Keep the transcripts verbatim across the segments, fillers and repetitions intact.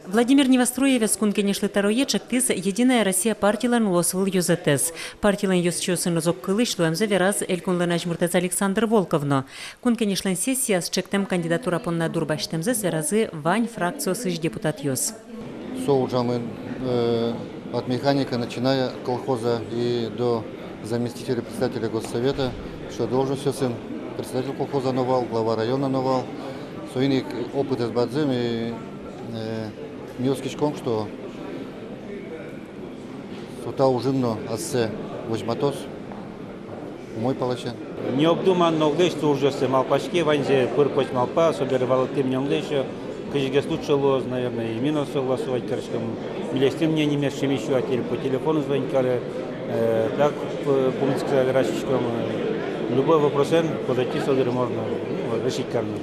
Владимир Невоструевез Кун Кенешлы тӧрое ӵектӥз «Единая Россия» партилэн улосвыл ёзэтэз. Партилэн ёзчиосын озьы ик кылысь луэмзэ вераз элькунлэн азьмуртэз Александр Волков но. Кун Кенешлэн сессияз ӵектэм кандидатура понна дурбасьтэмзэс веразы вань фракциосысь депутатъёс. Со ужамын, э, от механика, начиная от колхоза и до заместителя председателя Госсовета, всё должностьёсын, председатель колхоза но вал, глава района но вал. Соин ик опытэз бадӟым, и, э, ми оскиськом, что со та ужын но ассэ возьматоз умой паласен. Необдуманно уг лэсьты ужъёссэ, малпаське, ваньзэ пыр-поч малпа, собере валэктӥм ни, ум лэсьты, кызьы ке лучше луоз, наверное, и ми но согласовать кариськом. Милесьтым мнениемес шимисько, али по телефону звонить каре, э, так, п-, пумиськыса вераськиськом, э, любой вопросэн подойти, собере можно, ну, решить карыны.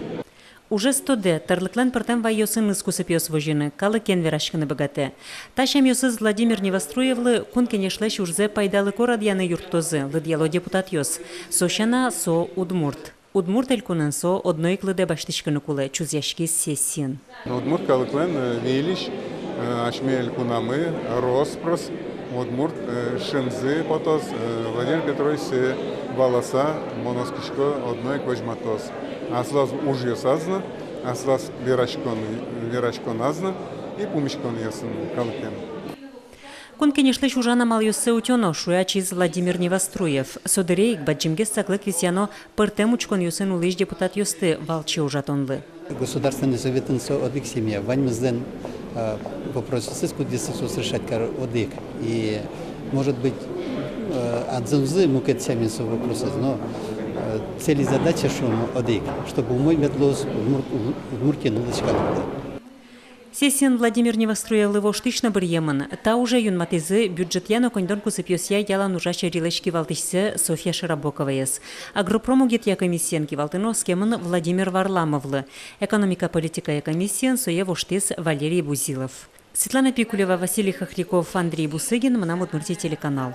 Ужез тодэ, тӧрлыклэн пӧртэм вайёсыныз кусыпъёс возьыны, калыкен вераськыны быгатэ. Та сямъёсыз Владимир Невоструевлы Кун Кенешлэсь ужзэ пайдалыко радъяны юрттозы, лыдъяло депутатъёс. Со сяна, со удмурт. Удмурт элькунын со одно ик лыдэ басьтӥськыны кулэ, чузъяськиз сессиын. Удмурт калыклэн, э, выльысь, э, асьме элькунамы рос-прос удмурт, э, шимзы потоз, э, Владимир Петрович сое валаса, мон оскисько, одно ик возьматоз аслаз ужъёсаз но, аслаз вераськон, вераськоназ но и пумиськонъёсын калыкен. Кун Кенешлэсь ужан амалъёссэ утёно, шуэ ачиз Владимир Невоструев. Со дыре ик бадӟымгес саклык висъяно пӧртэм учконъёсын улӥсь депутатъёсты валче ужатонлы. Государственный Советын со одӥг семья, ваньмызлэн, а, вопросъёсыз, кудъёссэ соос решать каро, одӥг. И, может быть, э, адӟозы мукет сямен со вопросэз, но, э, цель и задача, шуом, одӥг, чтобы умой мед луоз Удмур-, Удмур-, Удмуртиын улӥсь калыклы. Сессиын Владимир Невоструевлы воштӥсь но быръемын. Та уже юнматӥзы бюджетъя но коньдон кусыпъёсъя ялан ужась ӧрилэсь кивалтӥсьсэ Софья Широбоковаез. Агропромогетъя комиссиен кивалтыны оскемын Владимир Варламовлы. Экономика политикая комиссиен сое воштӥз Валерий Бузилов. Светлана Пикулева, Василий Хохряков, Андрей Бусыгин, «Мынам Удмуртие» телеканал.